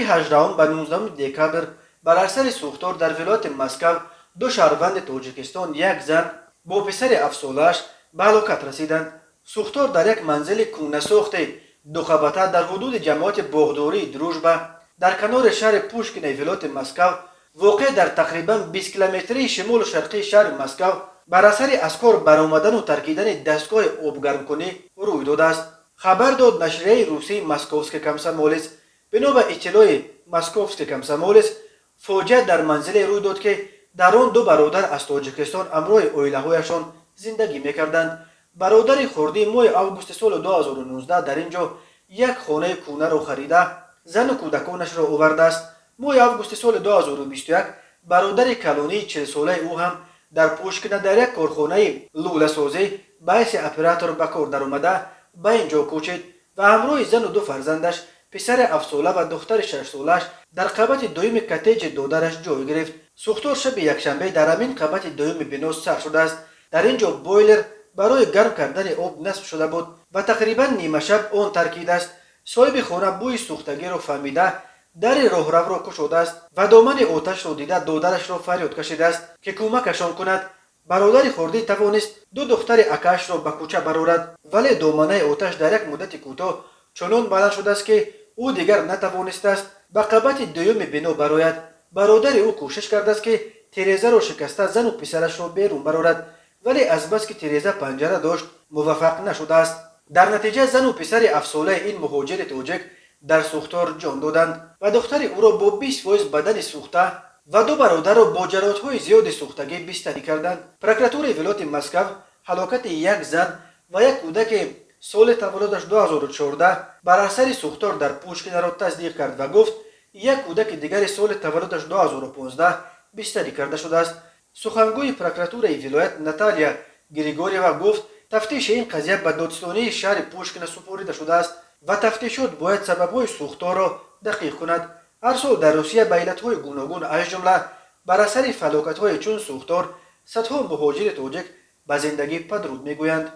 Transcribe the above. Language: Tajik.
Шаби 18 ба 19 декабр бар асари сӯхтор дар вилояти Москав ду шаҳрванди Тоҷикистон, як зан бо писари 7-солааш ба ҳалокат расиданд. Сӯхтор дар як манзили кӯҳнасохти дуқабата дар ҳудуди ҷамоати боғдории Дружба дар канори шаҳри Пушкинаи вилояти Москав, воқеъ дар тақрибан 20 километрии шимолу шарқии шаҳри Москав, бар асари аз кор баромадану таркидани дастгоҳи обгармкунӣ рӯй додааст, хабар дод нашрияи русии «Московский комсомолец». Бино ба иттилои «Московский комсомолец», фоҷиа дар манзиле рӯй дод, ки дар он ду бародар аз Тоҷикистон ҳамроҳи оилаҳояшон зиндагӣ мекарданд. Бародари хурдӣ моҳи августи соли 2019 дар ин ҷо як хонаи кӯнаро харида, зану кӯдаконашро овардааст. Моҳи августи соли 2021 бародари калонии 40-солаи ӯ ҳам дар Пушкина дар як корхонаи лӯласозӣ ба ҳайси оператор ба кор даромада, ба ин ҷо кӯчид ва ҳамроҳи зану ду фарзандаш, писари 7-сола ва духтари 6-солааш, дар қабати дуюми коттеҷи додараш ҷой гирифт. Сӯхтор шаби якшанбе дар ҳамин қабати дуюми бино сар шудааст. Дар ин ҷо бойлер барои гарм кардани об насб шуда буд ва тақрибан нимашаб он таркидааст. Соҳиби хона бӯи сӯхтагиро фаҳмида, дари роҳравро кушодааст ва домани оташро дида, додарашро фарёд кашидааст, ки кӯмакашон кунад. Бародари хурдӣ тавонист ду духтари акаашро ба кӯча барорад, вале доманаи оташ дар як муддати кӯтоҳ чунон баланд шудааст, ки ӯ дигар натавонистааст ба қабати дуюми бино барояд. Бародари ӯ кӯшиш кардааст, ки тирезаро шикаста, зану писарашро берун барорад, вале азбаски тиреза панҷара дошт, муваффақ нашудааст. Дар натиҷа зану писари 7-солаи ин муҳоҷири тоҷик дар сӯхтор ҷон доданд ва духтари ӯро бо 20% бадани сӯхта ва ду бародарро бо ҷароҳатҳои зиёди сӯхтагӣ бистарӣ карданд. Прокуратураи вилояти Москав ҳалокати як зан ва як кӯдаки соли таваллудаш 2014 бар асари сӯхтор дар Пушкинаро тасдиқ кард ва гуфт, як кӯдаки дигари соли таваллудаш 2015 бистарӣ карда шудааст. Сухангӯи прокуратураи вилоят Наталья Григорьева гуфт, тафтиши ин қазия ба додситонии шаҳри Пушкина супорида шудааст ва тафтишот бояд сабабҳои сӯхторро дақиқ кунад. Ҳар сол дар Русия ба иллатҳои гуногун, аз ҷумла бар асари фалокатҳое чун сӯхтор, садҳо муҳоҷири тоҷик ба зиндагӣ падруд мегӯянд.